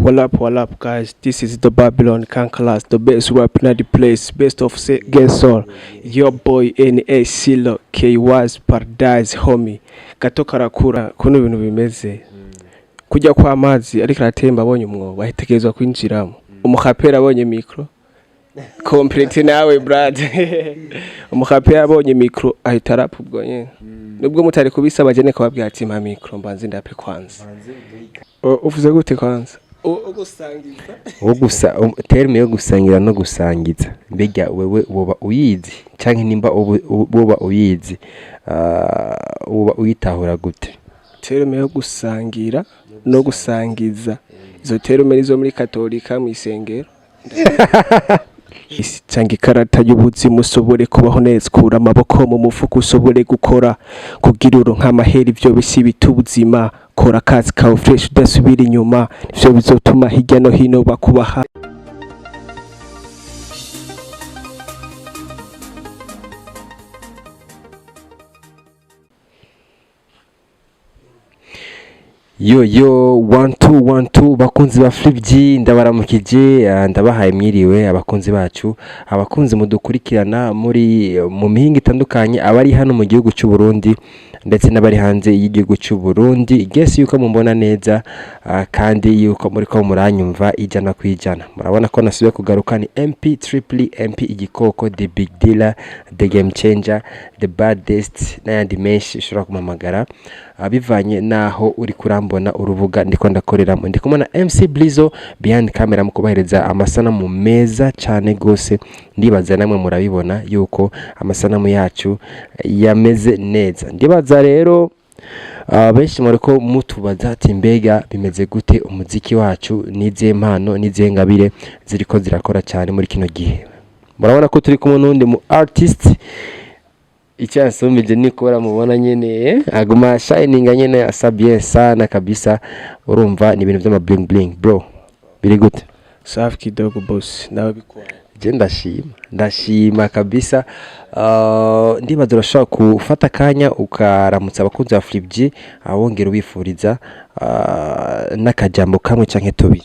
What up, what up, guys? This is the Babylon Conquerors, the best rap in the place, best of guess all. Your boy N.A. Silo, K was Paradise, homie. Gato karakura, kuno ibintu bimeze. Kujya kwa mazi ariko aratemba abonye umwobo ahitegerezwa kwinjiramo. Umuhapera abonye micro. Complete nawe brad. Umuhapera abonye micro ahita arapa ubwo nyene. Nubwo mutari kubisaba je kubabwira ati mpa micro mbanze ndape kwanza. Uvuze gute kwanza? Ugusangiza. Wo gusa terme yo gusangira no gusangiza, mbega wewe woba uyizi canke nimba woba uyizi, woba uyitahura gute? Terme yo gusangira no gusangiza, izo terme nizo muri katolika mu isengero. Cyangwa ikarata y'ubuzima usobore kubaho neza, kura amaboko mu mufuka usobore gukora kugira uronke amahera. Ivyo bisi bita ubuzima. Kora akazi kawe fresh udasubira inyuma, ivyo bizotuma hirya no hino bakubaha. Yo yo, one two one two, bakunzi ba Flip G, ndabaramukije, ndabahaye mwiriwe abakunzi bacu, abakunzi mudukurikirana muri mu mihinga itandukanye, abari hano mu gihugu cy'u Burundi ndetse n'abari hanze y'igihugu cy'u Burundi. Guess yuko mumbona neza, kandi yuko muri ko muranyumva 100%. Murabona ko nasubiye kugaruka, ni MP Triple MP Igikoko, the big dealer, the game changer, the baddest n'ayandi menshi ushobora kumpamagara, bivanye naho uri kurambona urubuga ndiko ndakoreramo. Ndi kumwe na MC Blizo behind camera mu kubahereza amasanamu meza cyane gose. Ndibaza namwe murabibona yuko amasanamu yacu yameze neza. Ndibaza rero benshi muriko mutubaza ati mbega bimeze gute umuziki wacu, n'izihe mpano n'izihe ngabire ziriko zirakora cyane muri kino gihe? Murabona ko turi kumwe n'undi mu artist. Icyo yasumbije ni kubera mubona nyene, aguma shininga nyene, asa bien sana kabisa. Urumva ni ibintu by'ama bling bling. Bro, biri gute? Safi kidogo boss, nawe bikora? Je ndashima, ndashima kabisa. Ndibaza urashobora gufata akanya ukaramutsa abakunzi ba Flip G, wongera ubifuriza n'akajambo kamwe canke tubiri.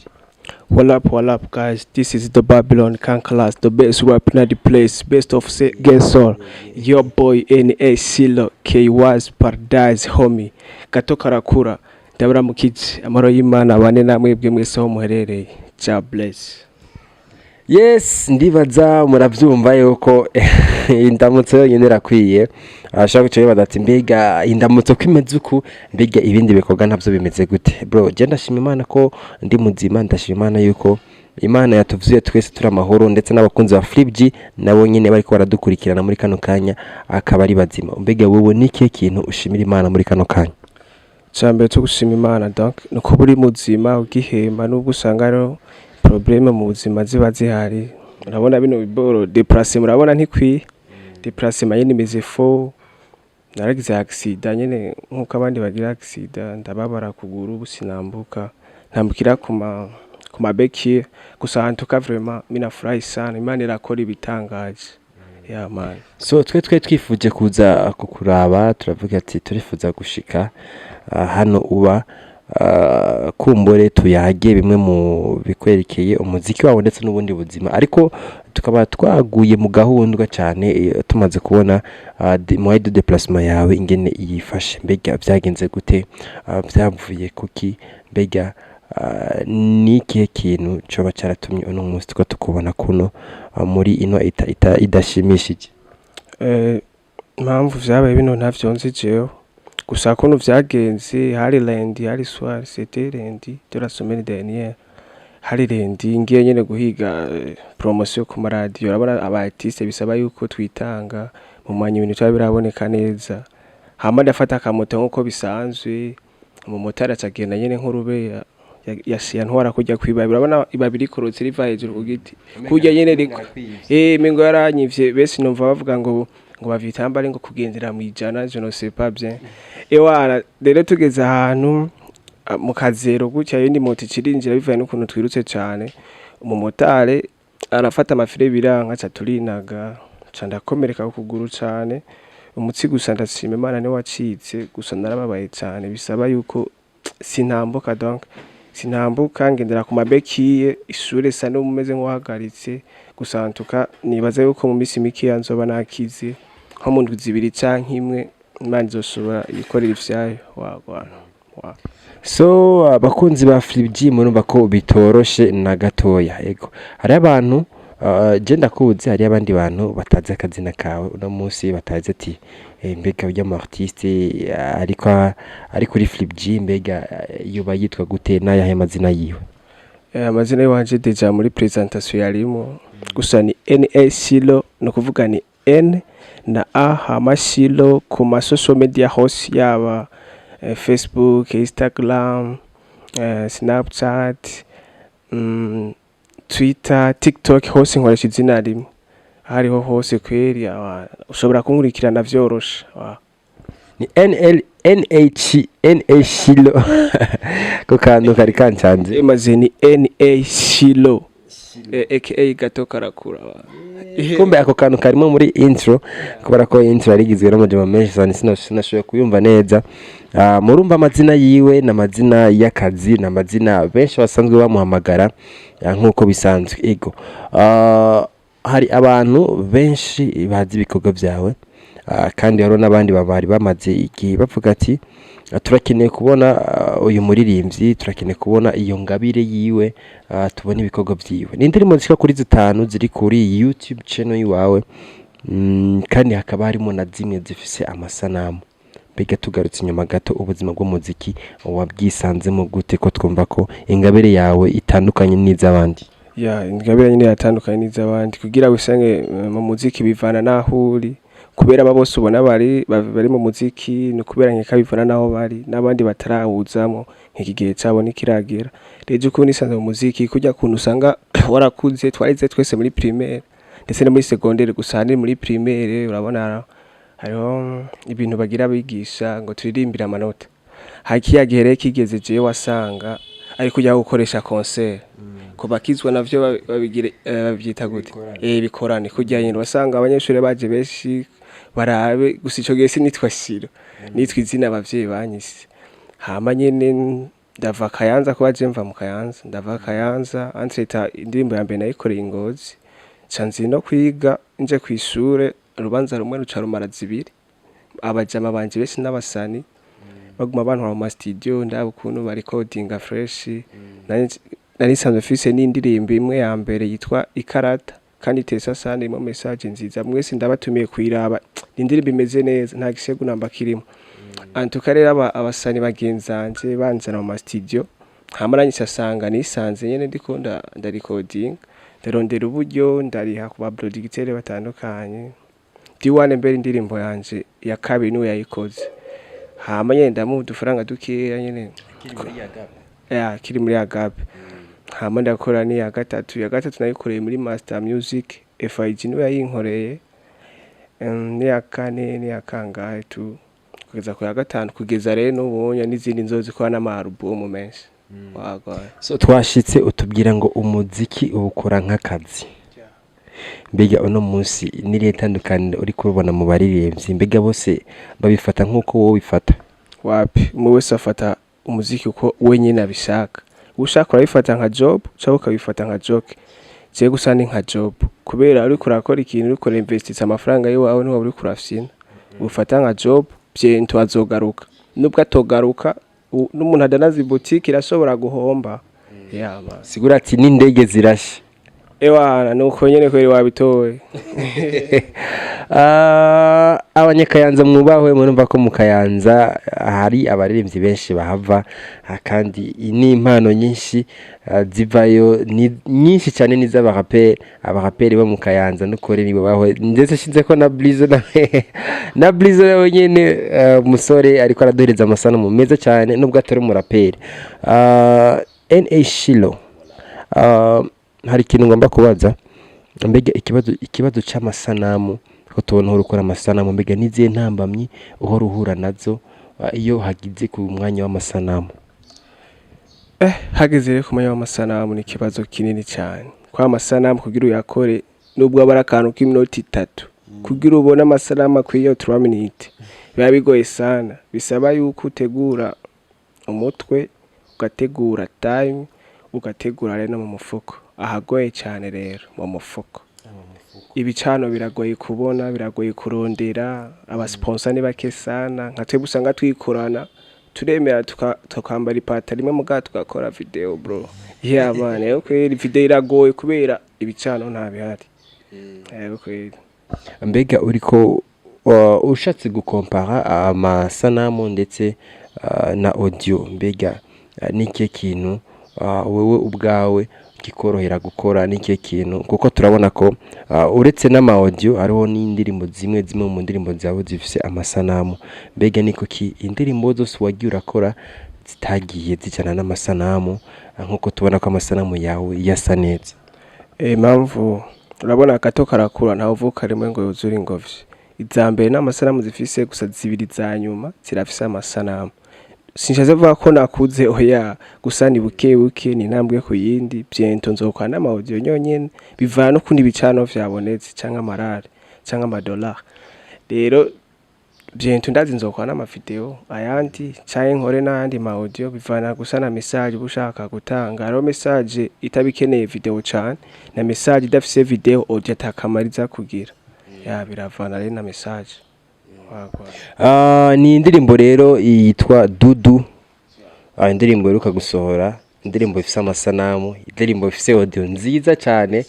What up, what up, guys? This is the Babylon Conquerors, the best rap in the place, best of guess all. Your boy N.A. Silo, K was Paradise, homie. Gato karakura, ndabaramukije, amahoro y'Imana abane namwebwe mwese aho muherereye. God bless. Yes, ndibaza murabyumva yuko indamutso yonyine irakwiye. Arashobora guca yibaza ati mbega indamutso ko imeze uku, mbega ibindi bikorwa ntabyo bimeze gute? Bro, je ndashima Imana ko ndi muzima, ndashima Imana yuko Imana yatuvuye twese turi amahoro, ndetse n'abakunzi ba Flip G nabo nyine bariko baradukurikirana muri kano kanya akaba ari bazima. Mbega wowe ni ikihe kintu ushimira Imana muri kano kanya? Icambere cyo gushima Imana donc ni ukuba uri muzima ugihema, nubwo usanga hariho problème mu buzima ziba zihari. Urabona bino biboro déplacement, murabona ntikwiye déplacement nyene imeze faux. Naragize accident nyene nkuko abandi bagira accident, ndababara kuguru, ubu sinambuka, ntambukira ku ma béquilles gusa. En tout cas vraiment mimi nafurahi sana, Imana irakora ibitangaje, yeah man. So twe twifuje kuza kukuraba, turavuga ati turifuza gushika hano uba, kumbure tuyage bimwe mu bikwerekeye umuziki wawe ndetse n'ubundi buzima, ariko tukaba twaguye mu gahundwa cyane, tumaze kubona moyen de déplacement yawe ingene yifashe. Mbega byagenze gute? Byavuye kuki? Mbega ni ikihe kintu coba cyaratumye uno munsi tuba tukubona kuno, muri ino idashimishije? Impamvu vyabaye bino ntavyo nzi jewe, gusa kuntu vyagenze, hari lundi, hari soir, c'était lundi de la semaine dernière, hari lundi ngiye nyene guhiga promotion ku maradiyo. Urabona aba artiste bisaba yuko twitanga mu mwanya, ibintu biba biraboneka neza. Hama ndafata akamoto nkuko bisanzwe, umumotari acagenda nyene nk'urubeya yantwara kurya kw'ibabi. Urabona ibabi rikorotse riva hejuru ku giti kurya nyene riko, mengo yaranyivye. Bese numva bavuga ngo bavyitamba ari ngo kugendera mwijana, je ne sais pas bien. Ewana rero tugeze ahantu mu kazero gutya, yindi moto icirinjira bivaye n'ukuntu twirutse cane, umumotari arafata amafire biranka, aca turinaga, ca ndakomereka ku kuguru cane, umutsi. Gusa ndashima Imana niwe wacitse, gusa narababaye cane bisaba yuko sintambuka, donc Sintambuka, ngendera ku ma béquilles. Ishure sa n'umeze nk'uhagaritse gusa. Ntuka nibaza yuko mu minsi mikeya nzoba nakize, nko mu ndwi 2 canke 1, Imana izoshobora ikorera ivyayo wagwana wa. So abakunzi ba Flip G, murumva ko bitoroshe na gatoya. Ego, hariho abantu, je ndakuzi, hariho abandi bantu batazi akazina kawe uno munsi, batazi ati mbega urya mu artiste ariko ari kuri Flip G, mbega yoba yitwa gute, n'ayahe mazina yiwe? Amazina yiwanje déjà muri présentation yarimo, gusa ni NA Silo, ni ukuvuga ni N na A hama Silo. Ku ma social media hose, yaba Facebook, Instagram, Snapchat, Twitter, TikTok, hose nkoresha izina rimwe. Hariho hose kweri, ushobora kunkurikirana vyoroshe. Ni NL NH NA Shilo, ko kantu kari kancanze. Maze ni NA Silo, aka Gato Karakura. Kumbe ako kantu karimo muri intro, kubera ko intro yari igizwe n'amajambo menshi cyane, sinashoboye kuyumva neza. Murumva amazina yiwe ni amazina y'akazi, ni amazina benshi basanzwe bamuhamagara, nk'uko bisanzwe. Ego, hari abantu benshi bazi ibikorwa byawe, kandi hariho n'abandi bari bamaze igihe bavuga ati turakeneye kubona uyu muririmbyi, turakeneye kubona iyo ngabire yiwe, tubone ibikorwa byiwe. Ni indirimbo zishika kuri 5 ziri kuri YouTube channel yiwawe, kandi hakaba harimo na zimwe zifise amasanamu. Mbega tugarutse inyuma gato, ubuzima bw'umuziki wabwisanzemo gute, ko twumva ko ingabire yawe itandukanye n'iz'abandi? Ya, ingabire nyine yatandukanye n'iz'abandi. Kugira wisange mu muziki bivana n'aho uri, kubera aba bose ubona bari mu muziki ni ukubera nkeka bivana n'aho bari, n'abandi batarawuzamo nk'iki gihe cabo ntikiragera. Rero ukuntu nisanze mu muziki, kurya kuntu usanga warakuze, twarize twese muri primaire ndetse no muri secondaire, gusa ahanini muri primaire. Urabona hariho ibintu bagira abigisha ngo turirimbire amanota. Hari kiya gihe rero kigeze, jewe wasanga ari kujya gukoresha concert ku bakizwa navyo babigire, bavyita gute, bikorane kurya nyine. Wasanga abanyeshuri baje benshi barabe gusa. Ico gihe sinitwa Shiro, nitwa izina abavyeyi banyise. Hama nyene ndava Kayanza, kuba je mva mu Kayanza, ndava Kayanza. Entre-temps indirimbo ya mbere nayikoreye i Ngozi, nca nzi no kwiga nje kw'ishure, urubanza rumwe ruca rumara 2. Abajama banje benshi n'abasani baguma bantwara mu ma studio, ndaba ukuntu barekodinga fresh. Nari nsanzwe mfise n'indirimbo imwe ya mbere yitwa Ikarata, kandi itesa sana, irimo message nziza. Mwese ndabatumiye kuyiraba, ni indirimbo imeze neza, nta gisegu namba kirimo. Antuka rero abasani bagenzanje banzana mu ma studio, hama nanje nsanga nisanze nyene ndiko ndarikodinga, ndarondera uburyo, ndariha ku ba producteur batandukanye. D1 mbere indirimbo yanje ya kabiri niwe yayikoze, hama nyene ndamuha udufaranga dukeya nyene ya kiri muri Agape. Hama ndakora n'iya gatatu. Iya gatatu nayikoreye muri Master Music, FIG niwe yayinkoreye. N'iya kane, n'iya kangahe tu, kugeza ku ya gatanu, kugeza rero n'ubunya n'izindi nzozikora n'ama album menshi wagwaye. So twashitse utubwira ngo umuziki uwukora nk'akazi. Mbega uno munsi n'irihe tandukaniro uri kubona mu baririmbyi? Mbega bose babifata nk'uko wowe ubifata? Wapi, umwe wese afata umuziki uko wenyine abishaka. Ushaka urabifata nka job cyangwa ukabifata nka joke. Jewe gusa ni nka job, kubera uriko urakora ikintu, uriko urinvestisa amafaranga yiwawe, ntiwaba uriko urafyina. Ufata nka job, bientôt azogaruka, nubwo atogaruka, n'umuntu adanaza ibutike irashobora guhomba. Yeah, man. Sigura ati n'indege zirashe. Ewana, nuko nyene kweri, wabitoye. Abanyakayanza mwubahwe. Murumva ko mu Kayanza hari abaririmbyi benshi bahava, kandi n'impano nyinshi zivayo ni nyinshi cyane, n'iz'abaraperi. Abaraperi bo mu Kayanza n'ukuri nibubahwe, ndetse shinze ko na Blizo, na Blizo nawe nyene, umusore ariko araduhereza amasanamu meza cyane nubwo atari umuraperi. NA Shilo, hari ikintu ngomba kubaza. Mbega ikibazo c'amasanamu, ko tubona uhora ukora amasanamu, mbega n'izihe ntambamyi uhora uhura nazo iyo hagize ku mwanya w'amasanamu? Hageze rero ku mwanya w'amasanamu ni ikibazo kinini cyane, kwa amasanamu kugira uyakore, nubwo aba ari akantu k'iminota 3, kugira ubone amasanamu akwiye 3 minutes biba bigoye sana. Bisaba yuko utegura umutwe. Ugategura time, ugategura rero no mu mufuko. Ahagoye cyane rero mu mufuko, ibicano biragoye kubona, biragoye kurondera abasponsor, ni bake sana. Nka twebwe usanga twikorana, turemera tukambara ipataro imwe mugabo tugakora video, bro. Yeah man, rero kweri video iragoye kubera ibicano nta bihari. Yego kweri. Mbega uriko ushatse gukompara amasanamu ndetse na audio, mbega ni ikihe kintu wewe ubwawe kikorohera gukora? Ni ikihe kintu? Kuko turabona ko uretse n'ama audio hariho n'indirimbo zimwe zimwe mu ndirimbo zawe zifise amasanamu. Mbega ni kuki indirimbo zose wagiye urakora zitagiye zijana n'amasanamu, nkuko tubona ko amasanamu yawe yasa neza? Impamvu, urabona agato karakura, ntawe uvuka rimwe ngo yuzure ingobyi. Iza mbere n'amasanamu zifise gusa, zibiri za nyuma zirafise amasanamu. Sinshatse kuvuga ko nakuze, oya, gusa ni buke buke, ni intambwe ku yindi. Bientôt nzokora n'ama audio nyonyene, bivana n'ukundi ibicano vyabonetse canke amarare canke amadolari. Rero bientôt ndazi nzokora n'amavideo ayandi canke nkore n'ayandi ma audio, bivana gusa na message uba ushaka gutanga. Hariho message itaba ikeneye video cane, na message idafise video, audio atakamaro iza kugira. Ya, biravana rero na message. Wagwan. Ni indirimbo rero yitwa Dudu. Indirimbo iheruka gusohora, indirimbo ifise amasanamu, indirimbo ifise audio nziza cyane.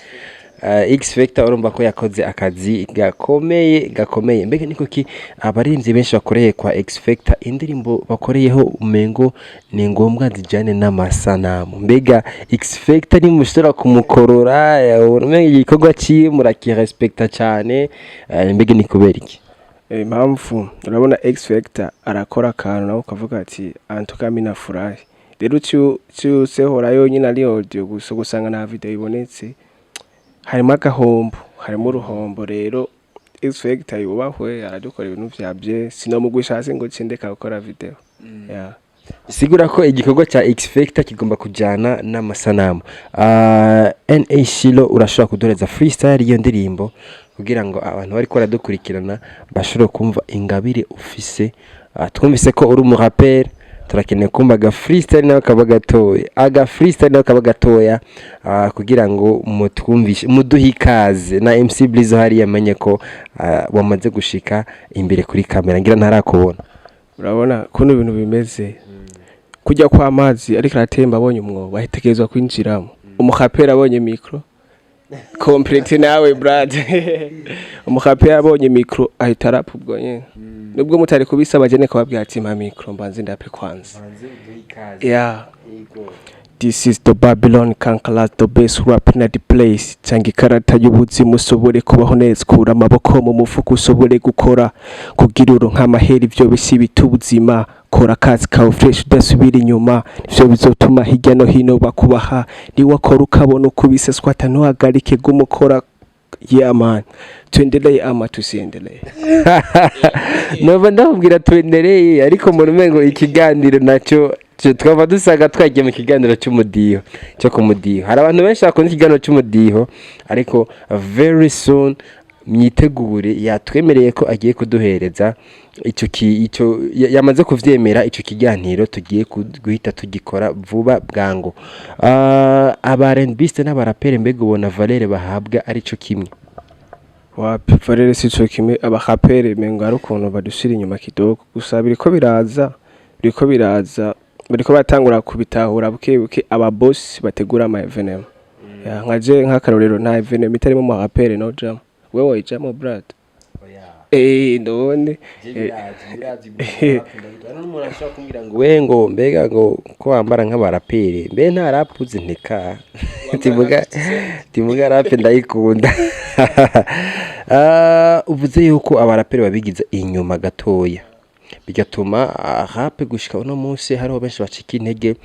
X Factor urumva ko yakoze akazi gakomeye gakomeye. Mbega ni kuki abarinzi benshi bakoreye kwa X Factor indirimbo bakoreyeho umengo ni ngombwa zijane n'amasanamu? Mbega X Factor nimushobora kumukorora, umengo igikorwa ciwe murakirespekta cyane, mbega ni kubera iki? Impamvu, urabona X Factor arakora akantu nawe ukavuga ati antuka mina furahi. Rero uciusehora yonyine ari audio gusa, gusanga nta video ibonetse, harimo agahombo, harimo uruhombo. Rero X Factor yubahwe, aradukora ibintu vya bien, sinomugwisha hasi ngo cindeka gukora video, yeah. Sigura ko igikorwa cya X Factor kigomba kujyana n'amasanamu. NA Shilo, urashobora kuduhereza freestyle y'iyo ndirimbo kugira ngo abantu bariko baradukurikirana bashobore kumva ingabire ufise? Twumvise ko uri umuraperi, turakeneye kumva aga freestyle nawe kaba gatoya, aga freestyle nawe kaba gatoya, kugira ngo mutwumvishe, muduhe ikaze na MC Blizzo hariya amenye ko wamaze gushika imbere kuri kamera, ngira ntarakubona. Urabona kuno ibintu bimeze kujya kw'amazi ariko aratemba abonye umwobo ahitegerezwa kwinjiramo. Umuraperi abonye micro complete nawe brad, umuraperi abonye micro ahita arapa ubwo nyene, nubwo mutari kubisaba. Jene kubabwira ati mpa micro mbanze ndape kwanza. Yeah. This is the Babylon Conquerors, the best rap in the place. Tanga ikarata y'ubuzima usobore kubaho neza, kura amaboko mu mufuko usobore gukora kugira uronke amahera. Ivyo bisi bita ubuzima. Kora akazi kawe fresh udasubira inyuma, nivyo bizotuma hirya no hino bakubaha. Niwakora ukabona ukubise swata, ntuhagarike, gumukora. Yeah man, tuendelee ama tusiendelee? Nova ndakubwira tuendelee, ariko mu rumengo ikiganiro nacyo twaba dusanga twagiye mu kiganiro cy'umudiho, cyo ku mudiho. Hari abantu benshi bakunda ikiganiro cy'umudiho, ariko very soon myitegure, yatwemereye ko agiye kuduhereza icyo icyo yamaze kuvyemera. Icyo kiganiro tugiye guhita tugikora vuba bwangu. Aba R&Biste n'abarapere, mbega ubona valeur bahabwa arico kimwe? Wapi, valeur si co kimwe. Abarapere mengo hari ukuntu badushira inyuma kidogo, gusa biriko biraza, biriko biraza, bariko batangura kubitahura buke buke, aba boss bategura ama événement. Ya, nka je nk'akarorero, nta événement itarimo mu rapere no jam. Wewe wayijamo, brad? Ndone. N'umuntu ashobora kumbwira ngo we ngo mbega ngo ko wambara nk'abaraperi, mbe nta rap uzi? Nteka timuga rap ndayikunda. Uvuze yuko abaraperi babigiza inyuma gatoya, bigatuma rap gushika uno munsi hariho benshi bacika intege,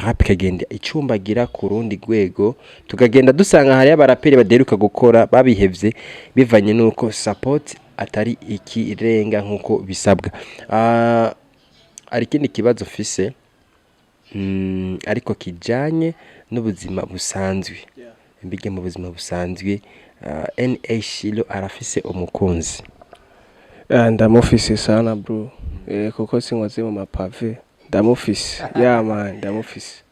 rap ikagenda icumbagira ku rundi rwego, tukagenda dusanga hariyo abaraperi badaheruka gukora babihevye bivanye n'uko support atari ikirenga nk'uko bisabwa. Hari ikindi kibazo mfise, ariko kijanye n'ubuzima busanzwe. Mbige mu buzima busanzwe, NA Shilo arafise umukunzi? Ndamufise sana bro, kuko sinkoze mu mapave. Ndamufise, yeah man, ndamufise.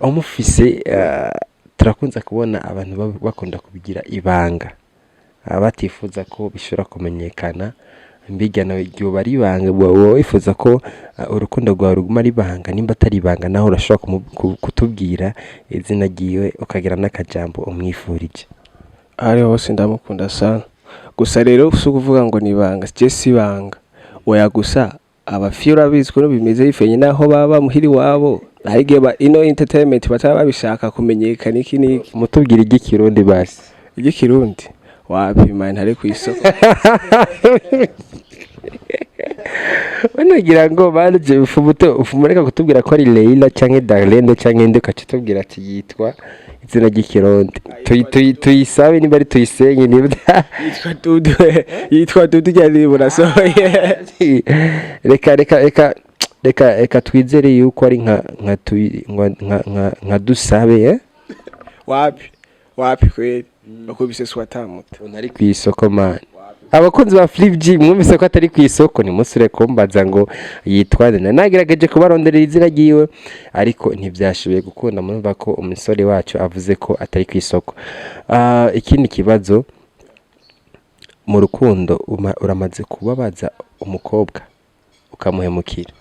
Umufise. Turakunze kubona abantu bakunda kubigira ibanga, batifuza ko bishobora kumenyekana. Mbega nawe ryoba ari ibanga? Woba wifuza ko urukundo rwawe ruguma ari ibanga? Nimba atari ibanga naho, urashobora kutubwira izina ryiwe, ukagira n'akajambo umwifurije. Ari hose ndamukunda sana. Gusa rero si ukuvuga ngo ni ibanga, je si ibanga, oya. Gusa abafiye urabizi ukuntu bimeze, bifenye naho baba muhira iwabo, hari igihe ino entertainment bataba babishaka kumenyekana iki n'iki. Mutubwira iry'ikirundi basi. Iry'ikirundi wapi man, ntari kw'isoko. Banagira ngo baje ufumute ufumureka kutubwira ko ari Leila canke Darlene canke nde, ukaca tubwira ati yitwa izina ry'ikirundi. Tuyisabe niba ari tuyisenye niba Yitwa Dudu, yitwa Dudu rya ndirimbo nasohoye. Reka twizere yuko ari nka nka dusabe, eh? Wapi, wapi kweli, bakubise swatamuta. Ntari ku isoko man. Abakunzi ba Flip G, mwumvise ko atari ku isoko, ntimusure kumbaza ngo yitwa nde. Nagerageje kubaronderera izina ryiwe ariko ntibyashoboye gukunda. Murumva ko umusore wacu avuze ko atari ku isoko. Ikindi kibazo: mu rukundo uramaze kubabaza umukobwa ukamuhemukira?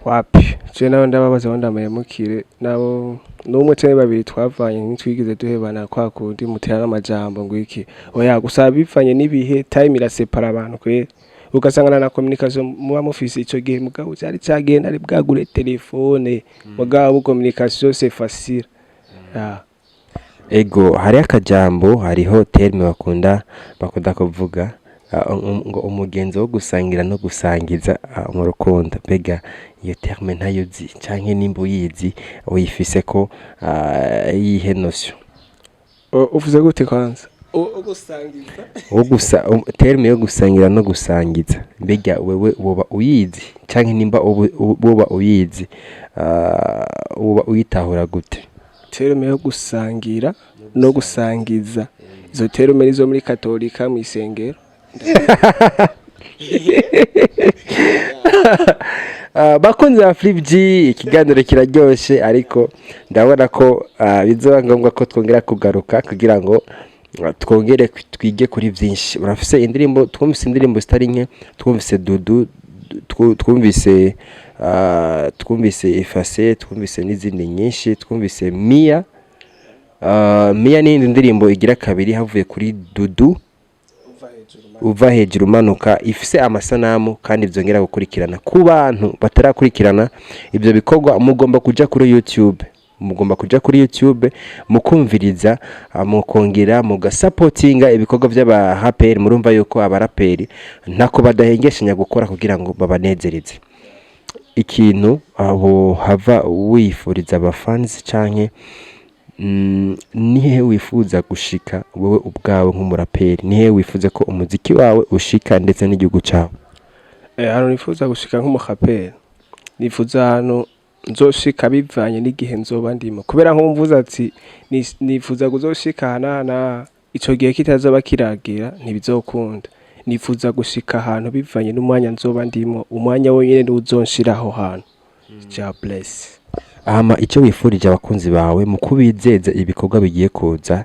Wapi, je nawe ndababaza ngo ndamahemukire nabo n'umwe canke babiri twavanye, ntitwigeze duhebana kwa kundi muterana amajambo ngo iki, oya. Gusa bivanye n'ibihe, time irasepara abantu kweri, ugasangana na communication muba mufise ico gihe, mugabo cyari cagiye ntari bwagure telefone, mugabo communication c'est facile, yeah. Ego, hariho akajambo, hariho terme bakunda kuvuga, ngo umugenzo wo gusangira no gusangiza mu rukundo. Mbega iyo terme ntayo uzi, canke nimba uyizi uyifise ko iyihe notion? Uvuze gute kwanza? Gusangiza? Wo gusa terme yo gusangira no gusangiza, mbega wewe woba uyizi, canke nimba woba uyizi, woba uyitahura gute? Terme yo gusangira no gusangiza, izo terme nizo muri katolika mw'isengero. Bakunzi ba Flip G, ikiganiro kiraryoshe, ariko ndabona ko bizoba ngombwa ko twongera kugaruka kugira ngo twongere twige kuri byinshi. Urafise indirimbo, twumvise indirimbo zitari nke, twumvise Dudu, twumvise Efase, twumvise n'izindi nyinshi, twumvise Mia. Mia n'iyindi ndirimbo igira kabiri havuye kuri Dudu, uva hejuru umanuka, ifise amasanamu kandi byongera gukurikirana. Ku bantu batarakurikirana ibyo bikorwa, mugomba kuja kuri YouTube, mugomba kuja kuri YouTube mukumviriza, mukongera mugasapotinga ibikorwa by'abaraperi. Murumva yuko abaraperi ntako badahengeshanya gukora kugira ngo babanezereze. Ikintu aho hava wifuriza abafanzi, canke nihe wifuza gushika wowe ubwawe nk'umuraperi? Nihe wifuza ko umuziki wawe ushika ndetse n'igihugu cyawe? Ahantu nifuza gushika nk'umuraperi, nifuza ahantu nzoshika bivanye n'igihe nzoba ndimo, kubera nk'umvuze ati nifuza kuzoshika aha n'aha n'aha, ico gihe kitazoba kiragera ntibizokunda. Nifuza gushika ahantu bivanye n'umwanya nzoba ndimo, umwanya wonyene niwo uzonshira aho hantu. Jah bless. Hama icyo wifurije abakunzi bawe mu kubizeza ibikorwa bigiye kuza,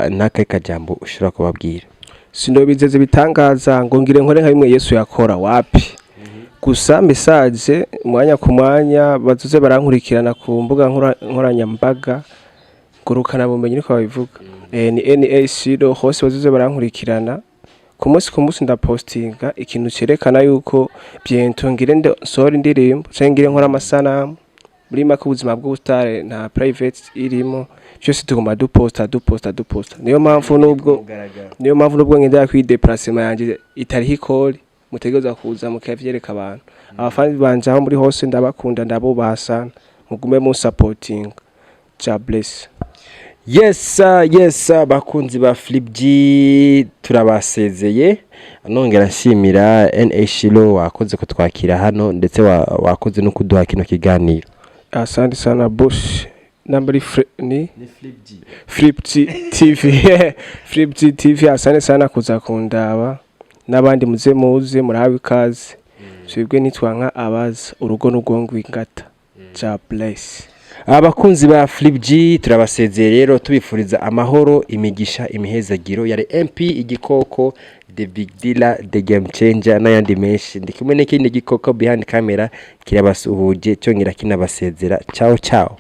n'akahe kajambo ushobora kubabwira? Sinobizeza ibitangaza ngo ngire nkore nka bimwe Yesu yakora, wapi. Gusa message umwanya ku mwanya bazuze barankurikirana ku mbuga nkoranyambaga ngurukana bumenyi, niko babivuga, ni NA Shiro hose, bazuze barankurikirana ku munsi ku munsi. Ndapostinga ikintu cerekana yuko bientôt ngire nsohora indirimbo canke ngire nkora amasanamu. Muri make, ubuzima bw'ubutare nta private irimo, byose tuguma duposta, duposta, duposta. Niyo mpamvu nubwo ngendera kuri déplacement yanje itariho ikori, mutegerezwa kuza mukavyereka abantu. Abafani banje aho muri hose ndabakunda, ndabubaha sana, mugume munsapotinga. Jah bless. Yes sir, yes sir. Bakunzi ba Flip G, turabasezeye, nongera nshimira NA Shilo wakoze kutwakira hano, ndetse wakoze no kuduha kino kiganiro. Asante sana Bush nambari ni Flip G TV, Flip G TV. Asante sana kuza kundaba, n'abandi muze muze murabe ikaze. Twebwe nitwanka abaza urugo n'urwongo ingata. Ja bless. Abakunzi ba Flip G, turabasezeye rero, tubifuriza amahoro, imigisha, imihezagiro. Yari MP Igikoko, the big dealer, the game changer n'ayandi menshi. Ndi kumwe n'ikindi gikoko behind camera, kirabasuhuje cyongera kinabasezera. Ciao ciao.